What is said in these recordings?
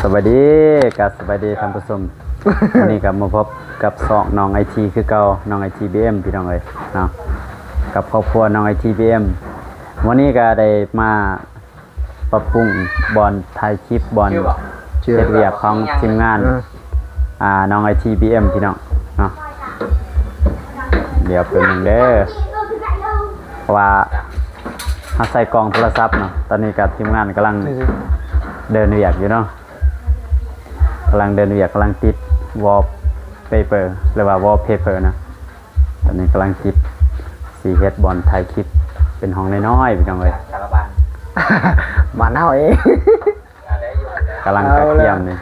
ສະບາຍດີ ກະສະບາຍດີທ່ານຜູ້ຊົມ. ມື້ນີ້ກະມາພົບກັບຊ່ອງນ້ອງໄອທີຄືເກົ່າ, ນ້ອງໄອທີບີເອັມ ພີ່ນ້ອງເອີຍເນາະ, ກັບຄອບຄົວນ້ອງໄອທີບີເອັມ. ມື້ນີ້ກະໄດ້ມາປັບປຸງບ່ອນຖ່າຍຄລິບ, ບ່ອນເຮັດວຽກຂອງທີມງານ ເອີ ອາ ນ້ອງໄອທີບີເອັມ ພີ່ນ້ອງເນາະ. ດຽວແປັບໜຶ່ງເດີ ເພາະວ່າເຮົາໃສ່ກ້ອງໂທລະສັບເນາະ. ຕອນນີ້ກະທີມງານກຳລັງເດີນວຽກຢູ່ເນາະ. ກຳລັງເດີນວຽກ, ກຳລັງຕິດ wallpaper ຫຼືວ່າ wallpaper ນະ. ຕອນນີ້ກຳລັງຕິດ ຊິເຮັດບ່ອນຖ່າຍຄລິບເປັນຫ້ອງນ້ອຍໆ ພີ່ນ້ອງເອີຍ. ສາລະບ້ານ ບ້ານເຮົາເອງ. ກຳລັງກະກຽມນີ້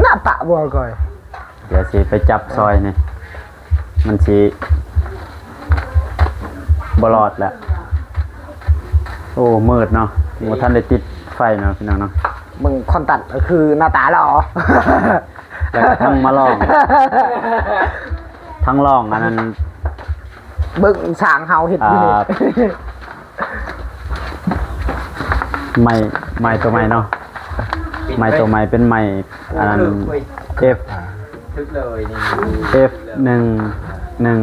ໜ້າປະບໍ່ກ່ອຍ. ດຽວຊິໄປຈັບຊອຍນີ້ ມັນຊິບໍ່ລອດແຫຼະ. ໂອ້ ມືດເນາະ, ບໍ່ທັນໄດ້ຕິດໄຟເນາະ ພີ່ນ້ອງເນາະ. ເບິ່ງຄອນຕັດກໍຄືໜ້າຕາຫຼໍ່ ແລ້ວກໍທັງມາລອງ ທັງລອງອັນນັ້ນ ເບິ່ງຊ່າງເຮົາເຮັດຢູ່ນີ້ ອ່າ ໄມ້ ໄມ້ຕົວໃໝ່ເນາະ, ໄມ້ຕົວໃໝ່ເປັນໄມ້ອັນນັ້ນ ເອັຟ ເອັຟໜຶ່ງໜຶ່ງ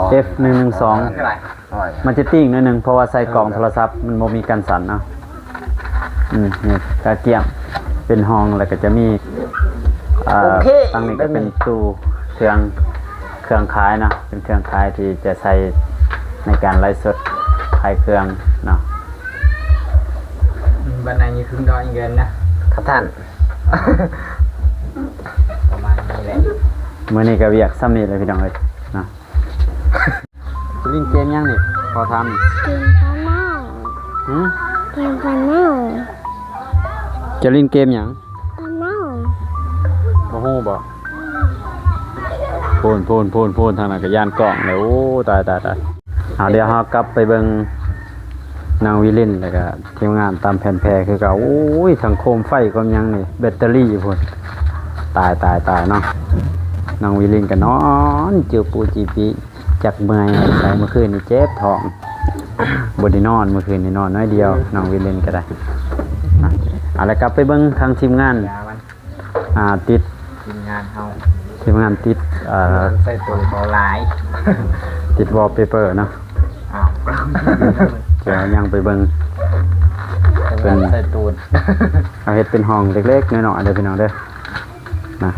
ເອັຟໜຶ່ງໜຶ່ງສອງ. ມັນຈະຕິ່ງໜ້ອຍໜຶ່ງ ເພາະວ່າໃສ່ກ້ອງໂທລະສັບມັນບໍ່ມີກັນສັ່ນເນາະ. ອືມ ນີ້ກະກຽມເປັນຫ້ອງ ແລ້ວກໍຈະມີ ເອີ ໂອເຄ ທາງນີ້ກໍເປັນຕູ້ເຄື່ອງ ເຄື່ອງຂາຍເນາະ, ເປັນເຄື່ອງຂາຍທີ່ຈະໃຊ້ໃນການໄລຟ໌ສົດຂາຍເຄື່ອງເນາະ. ອືມ ບັນໄດຢູ່ເທິງດອຍເງິນນະ ຄັບທ່ານ. ປະມານນີ້ແຫຼະ, ມື້ນີ້ກໍວຽກສ່ຳນີ້ແຫຼະ ພີ່ນ້ອງເອີຍເນາະ. ຈະຫຼິ້ນເກມຫຍັງນີ້ ຂໍຖາມ? ເກມປານ້ອງ. ຫື? ເກມປານ້ອງ. ຈະຫຼິ້ນເກມຫຍັງ? ປານ້ອງ. ບໍ່ຮູ້ບໍ່? ໂພນ ໂພນ ໂພນ ໂພນ ທາງນັ້ນກໍຢ້ານກ້ອງແລ້ວ. ໂອ້ ຕາຍ ຕາຍ ຕາຍ. ເອົາ ດຽວເຮົາກັບໄປເບິ່ງນາງວິລິນ ແລ້ວກໍທີມງານຕາມແຜນແຜຄືເກົ່າ. ໂອ້ຍ ທັງໂຄມໄຟ ໂຄມຫຍັງນີ້ ແບັດເຕີຣີພຸ້ນ. ຕາຍ ຕາຍ ຕາຍເນາະ. ນ້ອງວິລິນກໍນອນຈື່ປູຈີປີ ຈັກເມື່ອຍໃສ. ມື້ຄືນນີ້ເຈັບທ້ອງ ບໍ່ໄດ້ນອນ, ມື້ຄືນນີ້ນອນໜ້ອຍດຽວ ນ້ອງວິລິນກໍໄດ້. ເອົາລະ ກັບໄປເບິ່ງທາງທີມງານ ອ່າ ຕິດ ທີມງານເຮົາ ທີມງານຕິດ ເອີ ໃສ່ໂຕເຂົາຫຼາຍ ຕິດ wallpaper ເນາະ. ອ້າວ ດຽວຍ່າງໄປເບິ່ງ ເປັນໃສ່ໂຕ ເຮົາເຮັດເປັນຫ້ອງເລັກໆນ້ອຍໆເດີ ພີ່ນ້ອງເດີ. ນະ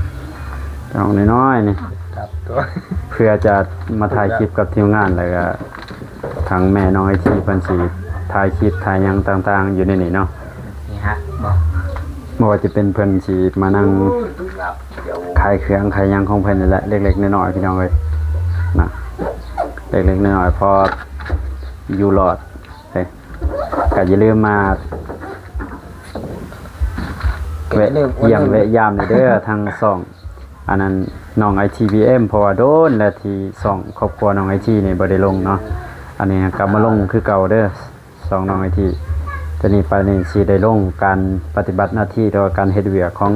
ນ້ອງນ້ອຍໆນີ້ ເພື່ອຈະມາຖ່າຍຄລິບກັບທີມງານ ແລ້ວກະທາງແມ່ນ້ອງໄອທີເພິ່ນຊິຖ່າຍຄລິບຖ່າຍຫຍັງຕ່າງໆຢູ່ໃນນີ້ເນາະ. ຊິຮັກບໍ່? ບໍ່ວ່າຈະເປັນເພິ່ນຊິມານັ່ງຂາຍເຄື່ອງຂາຍຫຍັງຂອງເພິ່ນນີ້ແຫຼະ ເລັກໆນ້ອຍໆ ພີ່ນ້ອງເອີຍ ນະ ເລັກໆນ້ອຍໆ ພໍຢູ່ລອດເດ້. ກໍຢ່າລືມມາແວະຢ້ຽມແວະຢາມແດ່ເດີ ທາງຊ່ອງ ອັນນັ້ນ ນ້ອງໄອທີບີເອັມ ເພາະວ່າໂດນແລ້ວທີ່ຊ່ອງຄອບຄົວນ້ອງໄອທີນີ້ບໍ່ໄດ້ລົງເນາະ. ອັນນີ້ກັບມາລົງຄືເກົ່າເດີ ຊ່ອງນ້ອງໄອທີ. ແຕ່ນີ້ໄປນີ້ຊິໄດ້ລົງການປະຕິບັດໜ້າທີ່ ຫຼືວ່າການເຮັດວຽກຂອງ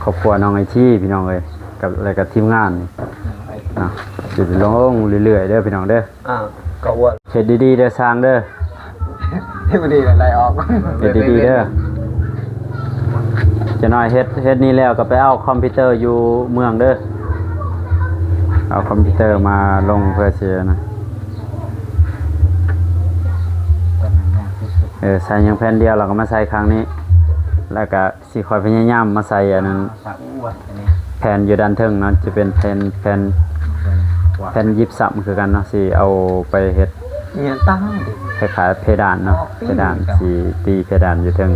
ຄອບຄົວນ້ອງໄອທີ ພີ່ນ້ອງເອີຍ ກັບ ແລ້ວກໍທີມງານນີ້ເນາະ ຊິໄດ້ລົງເລື້ອຍໆເດີ ພີ່ນ້ອງເດີ. ອ່າ ກໍອວດ ເຮັດດີໆເດີຊ່າງເດີ ເຮັດບໍ່ດີແລ້ວໄລ່ອອກ ເຮັດດີໆເດີ. ຈະໜ້ອຍເຮັດ ເຮັດນີ້ແລ້ວກໍໄປເອົາຄອມພິວເຕີຢູ່ເມືອງເດີ ເອົາຄອມພິວເຕີມາລົງເພື່ອຊິນະ ເອີ ໃສ່ຫຍັງແຜ່ນດຽວ ແລ້ວກໍມາໃສ່ຂ້າງນີ້ ແລ້ວກໍ ຊິຄ່ອຍພະຍາຍາມມາໃສ່ອັນນັ້ນ ແຜ່ນຢູ່ດ້ານເທິງເນາະ ຈະເປັນແຜ່ນ ແຜ່ນ ແຜ່ນຢິບຊຳຄືກັນເນາະ ຊິເອົາໄປເຮັດ ອີຫຍັງຕັ້ງ ຄ້າຍໆເພດານເນາະ ເພດານ ຊິຕີເພດານຢູ່ເທິງ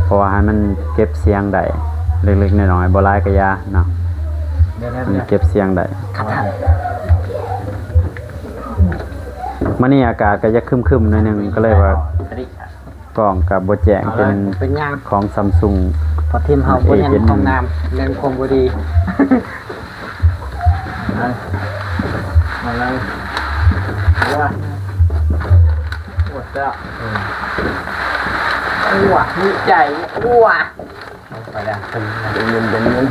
ເພາະວ່າໃຫ້ມັນເກັບສຽງໄດ້ ເລັກໆນ້ອຍໆ ບໍ່ຫຼາຍກໍຢ່າເນາະ ມັນເກັບສຽງໄດ້. ມື້ນີ້ອາກາດກໍຢາກຄຶ້ມໆໜ້ອຍໜຶ່ງ ກໍເລີຍວ່າ ກ້ອງກໍບໍ່ແຈ້ງ ເອົາເລີຍ ເປັນ ເປັນຫຍັງ ຂອງຊຳຊຸງ ເພາະທີມເຮົາບໍ່ແມ່ນຂອງນ້ຳ ແມ່ນຂອງບໍ່ດີ ເອົາ ເອົາເລີຍ ໂອ້ຍ ໂອ້ຍ ເຈົ້າ ໂອ້ຍ ມີໃຈ ໂອ້ຍ ໄປແລ້ວ ເປັນເງິນ ເປັນເງິນ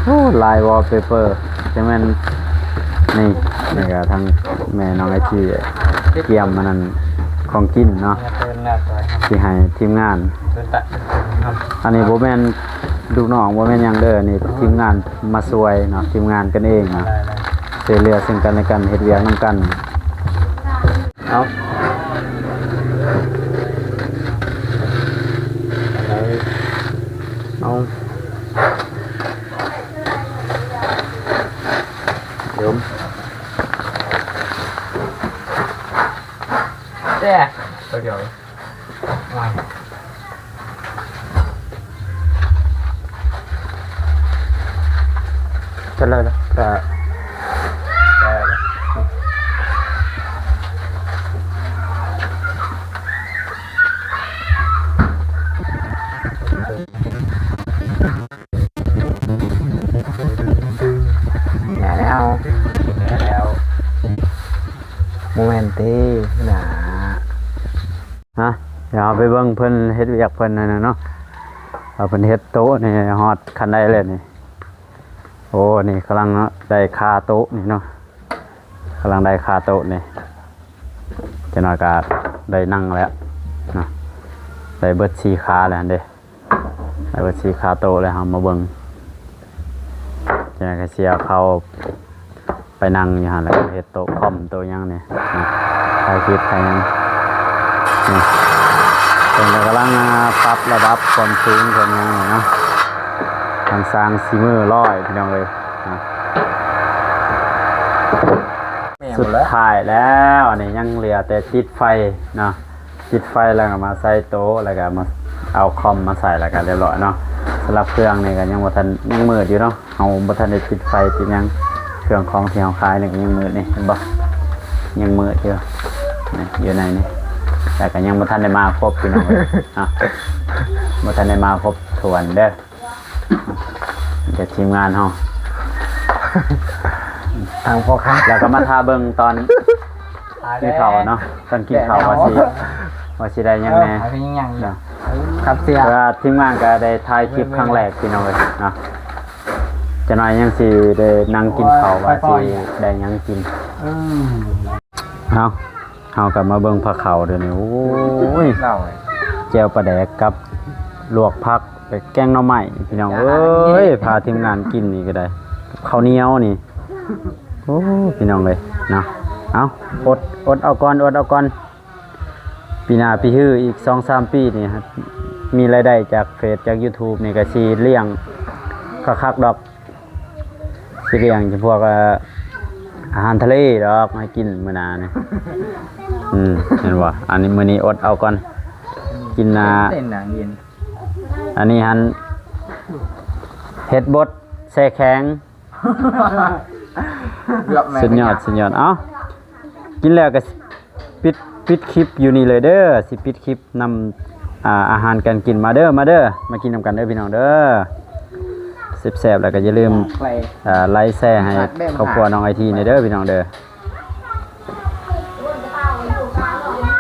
ໂອ້ ຫຼາຍ wallpaper ຈັ່ງແມ່ນ ນີ້ ນີ້ກໍທາງແມ່ນ້ອງໄອທີກຽມອັນນັ້ນ ຂອງກິນເນາະ ທີ່ໃຫ້ທີມງານ. ອັນນີ້ບໍ່ແມ່ນລູກນ້ອງ ບໍ່ແມ່ນຫຍັງເດີ ນີ້ທີມງານມາຊ່ວຍເນາະ ທີມງານກັນເອງເນາະ ຊ່ວຍເຫຼືອເຊິ່ງກັນແລະກັນ ເຮັດວຽກນຳກັນ. ເອົາ ເອົາ ດມ ແຕ່ ໂຕດຽວ ເປັນໄລລະ? ກະ ແລ້ວ ແລ້ວ ບໍ່ແມ່ນຕິ ໜ້າ ຮະ ດຽວເຮົາໄປເບິ່ງເພິ່ນເຮັດວຽກເພິ່ນນັ້ນນະເນາະ ວ່າເພິ່ນເຮັດໂຕະນີ້ຮອດຂັ້ນໃດແລ້ວນີ້. ໂອ້ ນີ້ກຳລັງເນາະ ໄດ້ຄາໂຕະນີ້ເນາະ ກຳລັງໄດ້ຄາໂຕະນີ້ ຈັກໜ້ອຍກໍໄດ້ນັ່ງແລ້ວເນາະ ໄດ້ເບິດສີ່ຂາແລ້ວຫັ້ນເດ້ ໄດ້ເບິດສີ່ຂາໂຕະແລ້ວ ເຮົາມາເບິ່ງ ຈັກໜ້ອຍກໍຊິເອົາເຂົ້າ ໄປນັ່ງຢູ່ຫັ້ນແຫຼະ ເຮັດໂຕະຄອມໂຕະຫຍັງນີ້ນະ ຖ່າຍຄລິບຖ່າຍຫຍັງນີ້ ເພິ່ນກໍກຳລັງ ອ່າ ປັບລະດັບຄວາມສູງຄວາມຫຍັງນີ້ເນາະ ທາງຊ່າງສີມືຮ້ອຍ ພີ່ນ້ອງເອີຍນະ. ສຸດທ້າຍແລ້ວ ອັນນີ້ຍັງເຫຼືອແຕ່ຕິດໄຟເນາະ ຕິດໄຟແລ້ວກໍມາໃສ່ໂຕະ ແລ້ວກໍມາເອົາຄອມມາໃສ່ ແລ້ວກໍລຽບຮ້ອຍເນາະ. ສຳລັບເຄື່ອງນີ້ກໍຍັງບໍ່ທັນ ຍັງມືດຢູ່ເນາະ ເຮົາບໍ່ທັນໄດ້ຕິດໄຟຕິດຫຍັງ ເຄື່ອງຂອງທີ່ເຮົາຂາຍນີ້ກໍຍັງມືດນີ້ ເຫັນບໍ່ ຍັງມືດຢູ່ ນີ້ ຢູ່ໃນນີ້ ແຕ່ກໍຍັງບໍ່ທັນໄດ້ມາຄົບ ພີ່ນ້ອງເອີຍເນາະ ບໍ່ທັນໄດ້ມາຄົບຖ້ວນເດີ ແຕ່ທີມງານເຮົາ ທາງພໍ່ຄ້າ ແລ້ວກໍມາຖ້າເບິ່ງຕອນກິນເຂົ້າເນາະ ຕອນກິນເຂົ້າວ່າຊິ ວ່າຊິໄດ້ຫຍັງແດ່ ເອີ ເນາະ ຄັບເສຍ ເພາະວ່າທີມງານກໍໄດ້ຖ່າຍຄລິບຄັ້ງແລກ ພີ່ນ້ອງເອີຍເນາະ ຈັກໜ້ອຍຍັງຊິໄດ້ນັ່ງກິນເຂົ້າ ໂອ້ຍ ວ່າຊິໄດ້ຫຍັງກິນ ອືມ ເອົາ ເຮົາກໍມາເບິ່ງພາເຂົ້າເດີນີ້ ໂອ້ຍ ແຈ່ວປາແດກກັບລວກຜັກ ແກງໜໍ່ໄມ້ ພີ່ນ້ອງເອີຍ ພາທີມງານກິນນີ້ກໍໄດ້ ກັບເຂົ້າໜຽວນີ້ ໂອ້ ພີ່ນ້ອງເອີຍເນາະ ເອົາ ອົດ ອົດເອົາກ່ອນ ອົດເອົາກ່ອນ ປີໜ້າປີຮືອີກສອງສາມປີນີ້ ມີລາຍໄດ້ຈາກເຟສຈາກຢູທູບນີ້ ກໍຊິລ້ຽງຄັກໆດອກ ຊິລ້ຽງຈຳພວກ ເອີ ອາຫານທະເລດອກໃຫ້ກິນມື້ໜ້ານີ້ ອືມ ເຫັນບໍ່ ອັນນີ້ມື້ນີ້ອົດເອົາກ່ອນ ກິນ ອ່າ ເປັນຫຍັງເຢັນ ອັນນີ້ຫັ້ນ ເຫັດບົດແຊ່ແຂງ ເກືອບແມ່ນ ສຸດຍອດ ສຸດຍອດ ເອົ້າ ກິນແລ້ວກໍ ປິດ ປິດຄລິບຢູ່ນີ້ເລີຍເດີ ຊິປິດຄລິບນຳ ອ່າ ອາຫານການກິນ ມາເດີ ມາເດີ ມາກິນນຳກັນເດີພີ່ນ້ອງເດີ ແຊບໆ ແລ້ວກໍຢ່າລືມ ອ່າ ໄລແຊໃຫ້ຄອບຄົວນ້ອງໄອທີແດ່ເດີພີ່ນ້ອງເດີ.